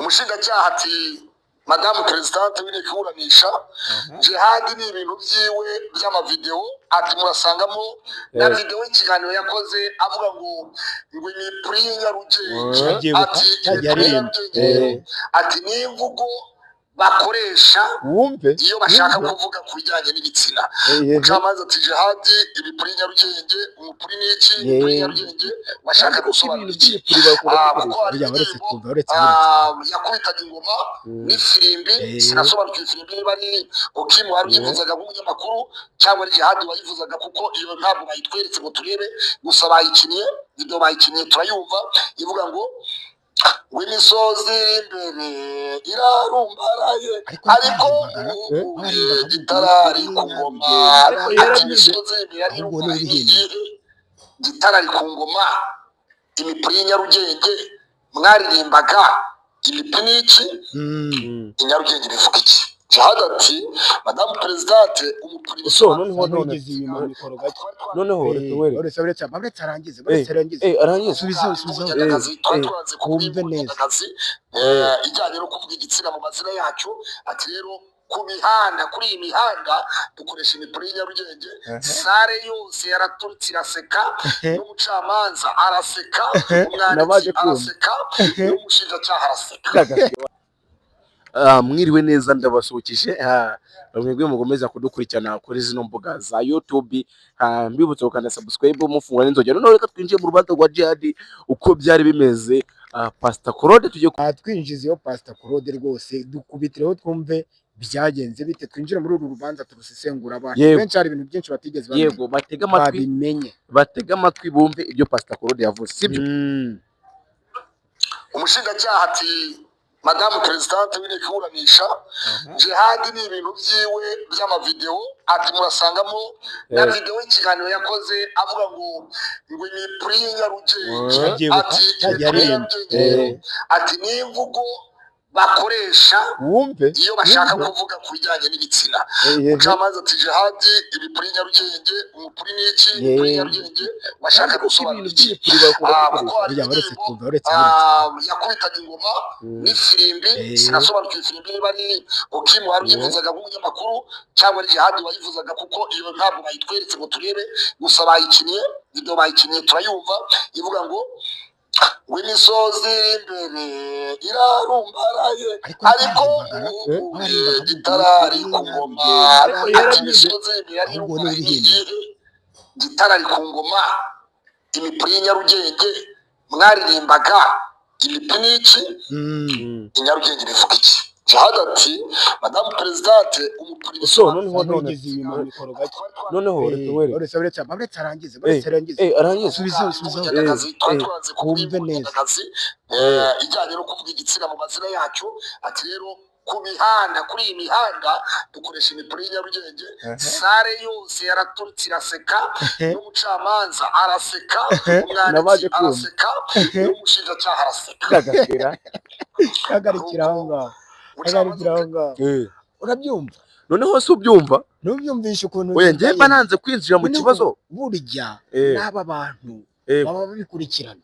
Umushinjacyaha ati: "Madamu présidente w'inteko iburanisha, Jihadi ni ibintu byiwe by'amavidewo." Ati: "Murasangamo na videwo y'ikiganiro yakoze avuga ngo imipuri y'inyarugenge." Urabyibuka? Ati Cyagiye imipuri aririmba. y'Inyarugenge, ati ni imvugo bakoresha Wumve. iyo bashaka Wumve. kuvuga ku bijyanye n'ibitsina. Umucamanza ati: "Jihadi, imipuri y'Inyarugenge, umupuri ni iki? Imipuri y'Inyarugenge washaka Kandi koko gusobanura ibintu iki?" by'imipuri bakunda Kuko kubikoresha. hari Burya baretse indirimbo twumva, uretse uretse. Yakubitaga ingoma n'ifirimbi. Sinasobanukiwe ifirimbi niba ari Okimu wari uyivuzaga nk'umunyamakuru cyangwa ari Jihadi wayivuzaga, kuko iyo ntabwo bayitweretse ngo turebe. Gusa bayikinnye video, bayikinnye turayumva, ivuga ngo imisozi iri imbere irarumbaraye, Ariko ariko baririmbaga, ubu baririmbaga gitarari ku ngoma. Ariko Ati yarabyize. imisozi imbere Ahubwo ni irarumbaraye, ibihimbye. gitarari ku ngoma, imipuri y'Inyarugenge mwaririmbaga, imipuri ni iki? I Nyarugenge bivuga iki? Jihad ati: "Madamu présidente, umupuri So noneho None none ugeze inyuma mikoro gake. Noneho reka nkwereke. Uretse uretse uretse arangize, uretse arangize. Arangize. Subizaho, subizaho. Nyandagazi twari twanze kuvuga Wumve imvugo neza. nyandagazi ijyanye no kuvuga igitsina mu mazina yacyo. Ati rero ku mihanda, kuri iyi mihanda dukoresha imipuri y'Inyarugenge. Salle yose yaraturutse iraseka, n'umucamanza araseka, umwanditsi Nabaje kumva. araseka, n'umushinjacyaha araseka. Mwiriwe neza, ndabasuhukije. Mwebwe mukomeza kudukurikirana kuri zino mbuga za YouTube, mbibutsa gukanda subscribe, mufungura n'inzogera. Noneho reka twinjiye mu rubanza rwa Jihad uko byari bimeze. Pastor Claude tugiye Twinjiza iyo Pastor Claude rwose, dukubitireho twumve byagenze bite, twinjire muri uru rubanza turusesengura. Abantu benshi hari ibintu byinshi batigeze bamenya. Yego, batega amatwi. Babimenye. Batega amatwi bumve ibyo Pastor Claude yavuze, sibyo? Umushinjacyaha ati: "Madamu présidente w'inteko iburanisha, Jihadi ni ibintu byiwe by'amavidewo." Ati murasangamo na videwo y'ikiganiro yakoze avuga ngo imipuri y'Inyarugenge. Urabyibuka? Ati Cyagiye imipuri aririmba. y'Inyarugenge, ati ni imvugo bakoresha Wumve. iyo bashaka Wumve. kuvuga ku bijyanye n'ibitsina. Umucamanza ati: "Jihadi, imipuri y'Inyarugenge, umupuri ni iki? Imipuri y'Inyarugenge washaka Kandi koko gusobanura ibintu iki?" by'imipuri bakunda Kuko kubikoresha. hari Burya baretse indirimbo twumva, uretse uretse. Yakubitaga ingoma n'ifirimbi. Sinasobanukiwe ifirimbi niba ari Okimu wari uyivuzaga nk'umunyamakuru cyangwa ari Jihadi wayivuzaga, kuko iyo ntabwo bayitweretse ngo turebe. Gusa bayikinnye video, bayikinnye turayumva, ivuga ngo imisozi iri imbere irarumbaraye, Ariko ariko baririmbaga, ubu baririmbaga gitarari ku ngoma. Ariko Ati yarabyize. imisozi imbere Ahubwo ni irarumbaraye, ibihimbye. gitarari ku ngoma, imipuri y'Inyarugenge mwaririmbaga, imipuri ni iki? I Nyarugenge bivuga iki? Jihad ati: "Madamu présidente, umupuri So noneho None none ugeze inyuma mikoro gake. Noneho reka nkwereke. Uretse uretse uretse arangize, uretse arangize. Arangize. Subizaho, subizaho. Nyandagazi twari twanze kuvuga Wumve imvugo neza. nyandagazi ijyanye no kuvuga igitsina mu mazina yacyo. Ati rero ku mihanda, kuri iyi mihanda dukoresha imipuri y'Inyarugenge. Salle yose yaraturutse iraseka, n'umucamanza araseka, umwanditsi Nabaje kumva. araseka, n'umushinjacyaha araseka. Kagasira. Hagarikira aho ngaho, hagarikira aho ngaho. Urabyumva? Noneho se ubyumva? Ntubyumvishe ukuntu Oya, njye mba byagenze? nanze kwinjira mu Noneho kibazo. Burya n'aba bantu baba babikurikirana,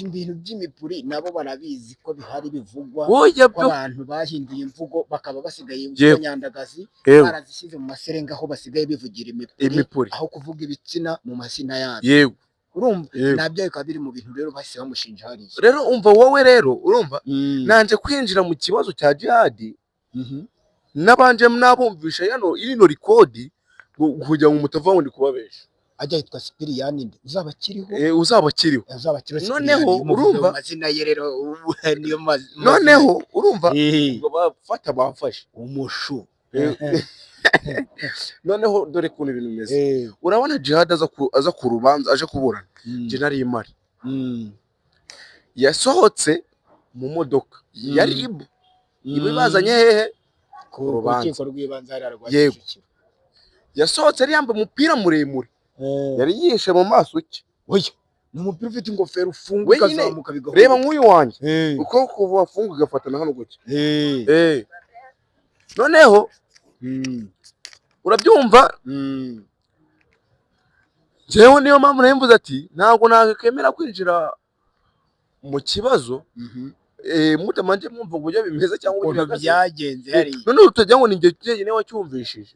ibintu by'imipuri nabo barabizi ko bihari, bivugwa Oya ko byo. abantu bahinduye imvugo, bakaba basigaye imvugo nyandagazi barazishyize mu maserenga, aho basigaye bivugira imipuri Imipuri. aho kuvuga ibitsina mu mazina yabyo. Urumva? Nabyo bikaba biri mu bintu rero bahise bamushinja hariya. Rero umva wowe, rero urumva, nanje kwinjira mu kibazo cya Jihadi, nabanje nabumvisha yano ino record kugira ngo mutava ngo ndi kubabesha. Ajya yitwa Sipiriyani nde uzaba akiriho? Uzaba akiriho. Uzaba akiriho. Noneho, Sipiriyani, umuvuge urumva? mu mazina ye rero ubu niyo mazina. Noneho urumva, ubwo bafata bamfashe. Umushu. Noneho dore ukuntu ibintu bimeze. Urabona Jihad aza ku rubanza aje kuburana, njye nari imari. Yasohotse mu modoka ya RIB ibibazanye hehe? Ku Rubanza. rukiko rw'ibanze hariya rwa Kicukiro. Yasohotse yari yambaye umupira muremure, yari yihishe mu maso cye. Oya, ni umupira ufite ingofero ufunga We nyine, ukazamuka bigahura. Reba nk'uyu wanjye, uko kuva wafunga ugafatana hano gutya. Noneho urabyumva, njyewe niyo mpamvu nari mvuze ati ntabwo nakwemera kwinjira mu kibazo. Mutamanje mwumva uburyo bimeze cyangwa uburyo Ukuntu bihagaze. byagenze hariya. Noneho utagira ngo ni njye jyenyine wacyumvishije.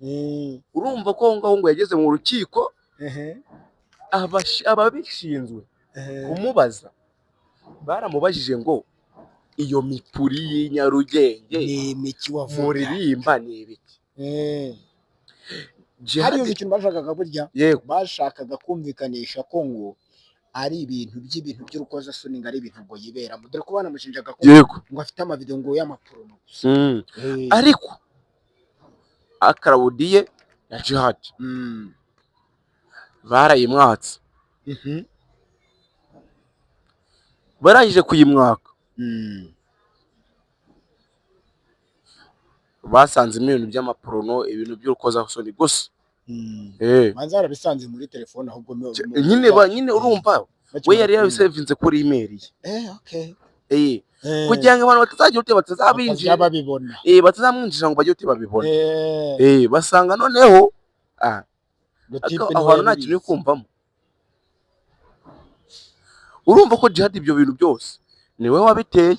Urumva ko aho ngaho ngo yageze mu rukiko, ababishinzwe kumubaza baramubajije ngo iyo mipuri y'i Nyarugenge Ni imiki wavuga? muririmba ni ibiki? Jihad- Hariya uzi ikintu bashakaga burya? Yego. Bashakaga kumvikanisha ko ngo ari ibintu by'ibintu by'urukozasoni, ngo ari ibintu ngo yiberamo, dore ko banamushinjaga ko ngo afite amavideo ngo y'amaporono gusa. Ariko cloud ye ya Jihad barayimwatse. Barangije kuyimwaka, basanzemo ibintu by'amaporono, ibintu by'urukozasoni gusa. Manza yarabisanze muri telefone ahubwo Nyine nyine urumva we yari yabisevinze kuri email ye. Eh, okay. Kugira ngo abantu batazagira ute, batazabinjira, bakazajya babibona. Batazamwinjira ngo bajye ute babibona. Basanga noneho Ngo type aho niwe hantu nta kintu uri yabibizi. kumvamo. Urumva ko Jihad ibyo bintu byose niwe wabiteye.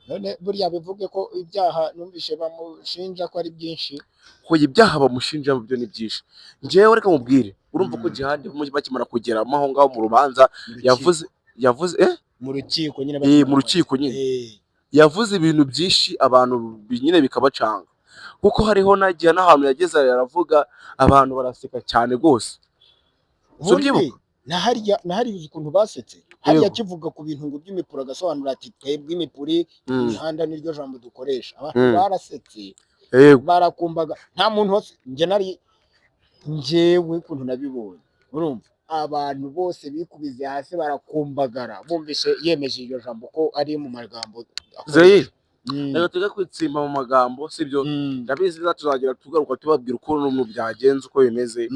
None buriya bivuge ko ibyaha numvishe bamushinja ko ari byinshi? Hoya, ibyaha bamushinja byo ni byinshi. Njyewe reka mubwire, urumva ko Jihad bakimara kugeramo aho ngaho mu rubanza, Mu rukiko. yavuze Mu rukiko nyine. Mu rukiko nyine. Yavuze ibintu byinshi abantu nyine bikabacanga, kuko hariho nagiye n'ahantu yageze aravuga, abantu baraseka cyane rwose. Si Ubundi ubyibuka? Na hariya, na hariya uzi ukuntu basetse hariya? Yego. Akivuga ku bintu ngo by'imipuri, agasobanura ati twebwe imipuri, imihanda niryo jambo dukoresha, abantu barasetse, barakumbaga, nta muntu wose. Njye nari njyewe ukuntu nabibonye, urumva abantu bose bikubize hasi barakumbagara bumvise yemeje iryo jambo ko ari mu magambo akoresha. Zeyiri, reka tujye kwitsimba mu magambo, sibyo? Ndabizi neza tuzagira tugaruka tubabwira ukuntu byagenze, uko bimeze,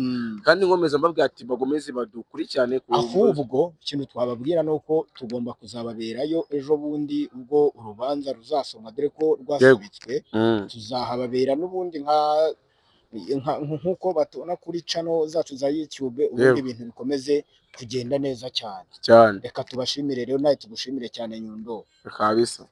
kandi nkomeza mbabwira ati bagomeze badukurikirane ku Ahubwo ikintu twababwira ni uko tugomba kuzababerayo ejo bundi ubwo urubanza ruzasomwa, dore ko rwasubitswe. Tuzahababera n'ubundi nk'uko batubona kuri channel zacu za YouTube, ubundi ibintu bikomeze kugenda neza cyane. Cyane. Reka tubashimire rero, nawe tugushimire cyane, Nyundo. Kabisa.